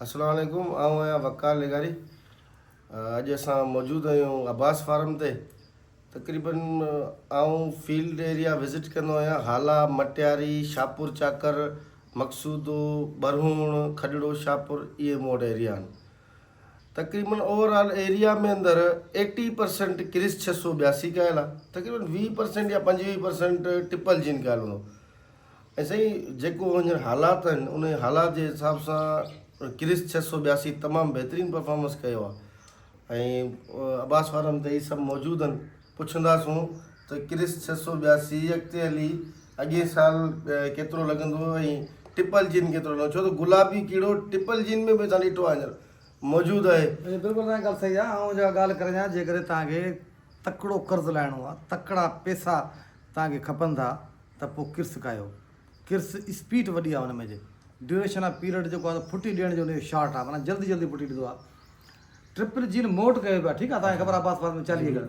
السلام عليڪم آئون آهيان وقار لغاري اڄ اسان موجود آهيون عباس فارم تي تقريبن آئون فيلڊ ايريا وزٽ ڪندو آهيان هالا مٽياري شاهپور چاڪر مقصودو ٻرهوڻ کڏڙو شاهپور اهي مون وٽ ايريا آهن تقريبن اوور آل ايريا ۾ اندر ايٽي پرسنٽ ڪرس 682 ڪيل آهي تقريبن 20 پرسنٽ يا 25 پرسنٽ ٽپل جين ڪيل هوندو ۽ سائين جيڪو هينئر حالات آهن ان حالات جي حساب سان ڪرس 682 تمام بهترين پرفارمنس ڪيو آهي ۽ عباس فارم تي هي سڀ موجود آهن پڇنداسون ته ڪرس 682 اڳتي هلي اڳئين سال ڪيترو لڳندو ۽ ٽپل جين ڪيترو لڳندو ڇو ته گلابي ڪيڙو ٽپل جين ۾ به اسان ڏٺو آهي هينئر موجود آهي. بلڪل توهان جي ڳالهه صحيح آهي آئون جيڪا ڳالهه ڪري ڇڏيان جيڪڏهن توهان کي تڪڙو قرض لاهڻو آهي تڪڙا پيسا توهان کي کپن ٿا ته پوء ڪرس ڪاهيو. ڪرس اسپيڊ وڏي آهي ان ۾ جي ڊيوريشن آف پيريڊ جيڪو آهي ڦٽي ڏيڻ جو ان جو شارٽ آهي معنيٰ جلدي جلدي ڦٽي ڏيندو آهي. ٽرپل جين موٽ ڪيو پيو آهي ٺيڪ آهي توهان کي خبر آهي عباس فاطمه 40 ايڪڙ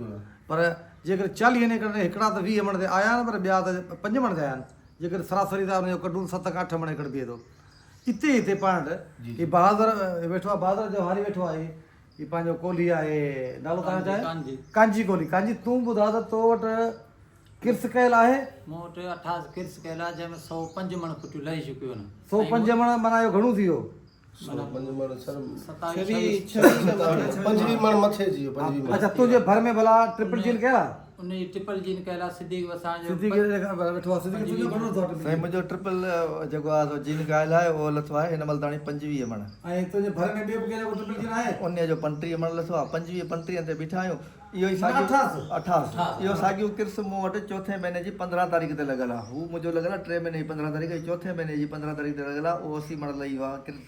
پر جيڪڏهن چاليهن ايڪڙن ۾ هڪڙا ته 20 مڻ تي آيا آهن پر ٻيا ته 5 مڻ تي آيا آهن جيڪڏهن سراسري ته ان جو ڪڍون ست کان اٺ مڻ ايڪڙ بيهي ٿو. اتي هتي پاڻ وٽ هي بهادر ويٺو آهي بهادر جو هاري ويٺو آهي هي پنهنجو ڪولهي آهي نالو توهان جو ڇا آهي؟ ڪانجي ڪولهي ڪانجي تون ٻڌاء ته تو وٽ ڪرس ڪيل آهي؟ مون وٽ 88 ڪرس ڪيل آهي، جنهن ۾ 105 مڻ ڦٽيون لهي چڪيون آهن. 105 مڻ معنيٰ اهو گهڻو ٿي ويو. 105 مڻ سر 27، 25 مڻ مٿي ٿي ويو، 25 مڻ. اڇا تنهنجي ڀر ۾ ڀلا ٽرپل جين ڪيل آهي؟ ان جي ٽرپل جين ڪيل آهي، صديق وساڻ جو. صديق ويٺو آهي، صديق تنهنجو گهڻو لٿو آهي ٽرپل سائين منهنجو ٽرپل جيڪو آهي سو جين ڪيل آهي اهو لٿو آهي هن مهل تاڻي 25 مڻ. ۽ تنهنجي ڀر ۾ ٻيو به ڪنهن جو ٽرپل جين آهي؟ انهيء جو 35 مڻ لٿو آهي، 25 35 تي بيٺا آهيون. اهو ئي ساڳيو اٺاس اهو ساڳيو ڪرس مون وٽ چوٿين مهيني جي 15 تاريخ تي لڳل آهي. هو منهنجو لڳل آهي ٽئين مهيني جي 15 تاريخ ۽ چوٿين مهيني جي 15 تاريخ تي لڳل آهي. اهو 80 مڻ لهي ويو آهي ڪرس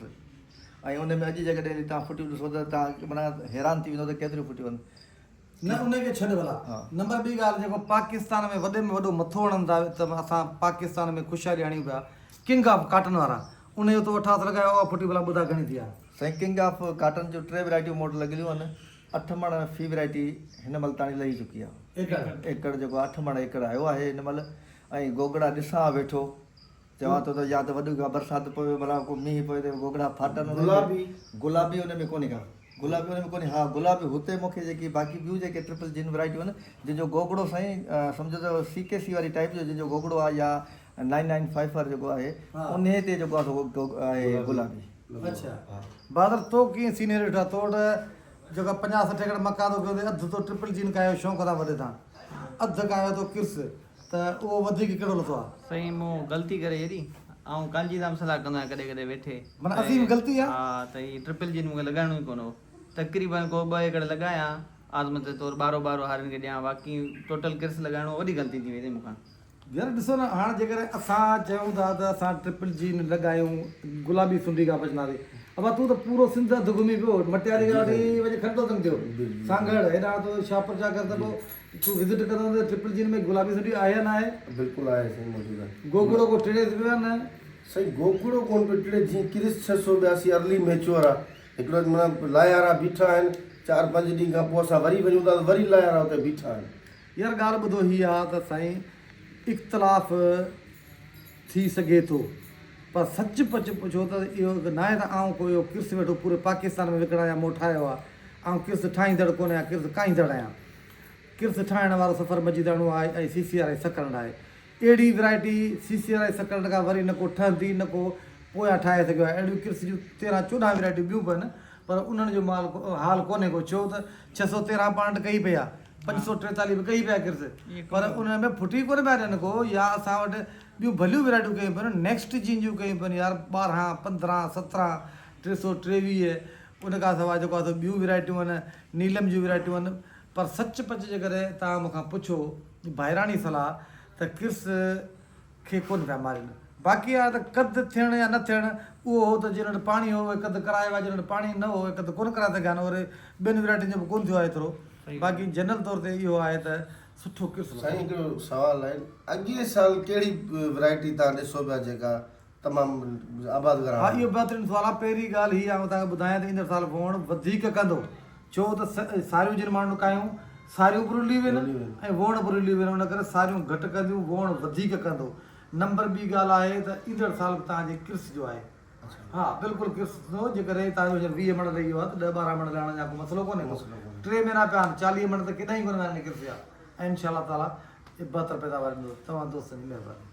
۽ ان ۾ اڄ جيڪڏهن توهان ڦٽيون ڏسو ته توهان معنيٰ حيران ٿي ويندو ته ڪيتريون ڦٽيون آهن. نه ان کي ڇڏ ڀلا. نمبر ٻي ڳالهه جيڪو پاڪستان ۾ وڏي ۾ وڏو مٿو هڻن ٿا ته اسان پاڪستان ۾ خوشحالي آڻيون پيا ڪنگ آف ڪاٽن وارا ان جو تو اٺاس لڳايو اها ڦٽي ڀلا ٻڌاء گهڻي ٿي آهي. سائين ڪنگ آف ڪاٽن جون ٽي ورائٽيون مون وٽ لڳليون آهن. اٺ مڻ في ورائٽي هن مھل تاڻي لھي چڪي آ. ايڪڙ جيڪو اٺ مڻ ايڪڙ آيو آھي هن مھل ۽ گوگڙا ڏسان ها ويٺو چوان ٿو ته يا ته وڏي ڪا برسات پوي ڀلا ڪو مينهن پوي ته گوگڙا ڦاٽن ان ۾ گلابي ان ۾ ڪونهي ڪا گلابي ان ۾ ڪونهي ها گلابي هتي مون کي جيڪي باقي ٻيون جيڪي ٽرپل جن ورائٽيون آهن جن جو گوگڙو سائين سمجهو ته سي ڪي سي واري ٽائپ جو جن جو گوگڙو آ يا نائن نائن فائيو وارو جيڪو آهي انهي تي جيڪو آ سو آهي گلابي. اڇا بادل تو ڪيئن سينيئر ويٺو آ تو وٽ جيڪا 50 60 ايڪڙ مڪا تو ڪيو اڌ تو ٽرپل جين ڪايو شوق تان وڏي تان اڌ ڪايو تو ڪرس ته اهو وڌيڪ ڪهڙو لٿو آ. سائين مون غلطي ڪري ڇڏي آئون ڪانجي سان به صلاح ڪندو آهيان ڪڏهن ڪڏهن ويٺي معنيٰ عظيم غلطي آ. ها ته هي ٽرپل جين مونکي لڳائڻو ئي ڪونه هو تقريبن ڪو ٻه ايڪڙ لڳايان آزمت طور ٻارو ٻارو هارين کي ڏيان باقي ٽوٽل ڪرس لڳائڻو وڏي غلطي ٿي وئي سائين مونکان. يار ڏسو نه هاڻ جيڪڏهن اسان چئون ٿا ته اسان ٽرپل جي نه لڳايون گلابي سنڊي کان بچنداسين ابا تون ته پورو سنڌ اڌ گهمي پيو مٽياري کان وٺي وڃي کنڊو تنگ ٿيو سانگهڙ هيڏانهن تو شاهپور چاڪر ته پوء تون وزٽ ڪندو ته ٽرپل جين ۾ گلابي سنڊي آهي يا نه آهي؟ بلڪل آهي سائين موجود آهي. گوگڙو ڪو ٽڙي ته پيو يا نه؟ سائين گوگڙو ڪونه پيو ٽڙي جيئن ڪرس 682 ارلي ميچوئر آهي هڪڙو معنيٰ لاهيارا بيٺا آهن چار پنج ڏينهن کان پوء اسان وري وڃون ٿا ته وري لاهيارا اتي بيٺا آهن. يار ڳالهه ٻڌو هي آ ته سائين اختلاف ٿي سگهي ٿو پر سچ پچ پڇو ته اهو ناهي ته آئون ڪو اهو ڪرس ويٺو پوري پاڪستان ۾ وڪڻان يا مون ٺاهيو آ آئون ڪرس ٺاهيندڙ ڪونه آهيان ڪرس ڪاهيندڙ آهيان ڪرس ٺاهڻ وارو سفر مجيداڻو آهي ۽ C C R I Sakrand آهي اهڙي variety C C R I Sakrand کان وري نه ڪو ٺهندي نه ڪو پويان ٺاهي سگهيو آهي اهڙيون ڪرس جون تيرهن چوڏهن ورائٽيون ٻيون به آهن پر انهن جو مال حال ڪونهي ڪو ڇو ته 613 پاڻ وٽ ڪهي پئي آ 543 به ڪهي پيا ڪرس پر انهن ۾ ڦٽي ڪونه پيا ڏين ڪو يا اسان وٽ ٻيون ڀليون ورائٽيون ڪيون پيون نيڪسٽ جين جون ڪيون پيون يار 12 15 17 323 ان کان سواء جيڪو آ سو ٻيون ورائٽيون آهن نيلم جون ورائٽيون آهن پر سچ پچ جيڪڏهن توهان مون کان پڇو ڀائراڻي صلاح ته ڪرس کي ڪونه پيا مارين. باقي آهي ته قد ٿيڻ يا نه ٿيڻ، اهو هو ته جن وٽ پاڻي هو اهي قد ڪرايا ويا، جن وٽ پاڻي نه هو اهي قد ڪونه ڪرائي سگهيا آهن، وري ٻين ورائٽين جو به ڪونه ٿيو آهي ايترو. باقي جنرل طور تي اهو آهي ته سٺو ڪرس لٿو. سائين هڪڙو سوال آهي اڳئين سال ڪهڙي ورائٽي توهان ڏسو پيا جيڪا تمام آبادگار ها اهو بهترين سوال آهي پهرين ڳالهه هي آئون توهان کي ٻڌايان ته ايندڙ سال ووڻ وڌيڪ ڪندو ڇو ته ساريون جن ماڻهن ڪاهيون ساريون به رلي وين ۽ ووڻ به رلي وين ان ڪري ساريون گهٽ ڪنديون ووڻ وڌيڪ ڪندو نمبر ٻي ڳالهه آهي ته ايندڙ سال به توهان جي ڪرس جو آهي. ها بلڪل ڪرس ٿيندو جيڪڏهن توهان جو هينئر 20 مڻ لهي ويو آهي ته 10 12 مڻ لهڻ اڃا ڪو مسئلو ڪونهي ڪو 3 مهينا پيا آهن 40 مڻ ته ڪيڏانهن ئي ڪونه ويا آهن ڪرس جا ۽ انشاء الله تعالي بهتر پيداوار ڏيندو توهان دوستن جي مهرباني.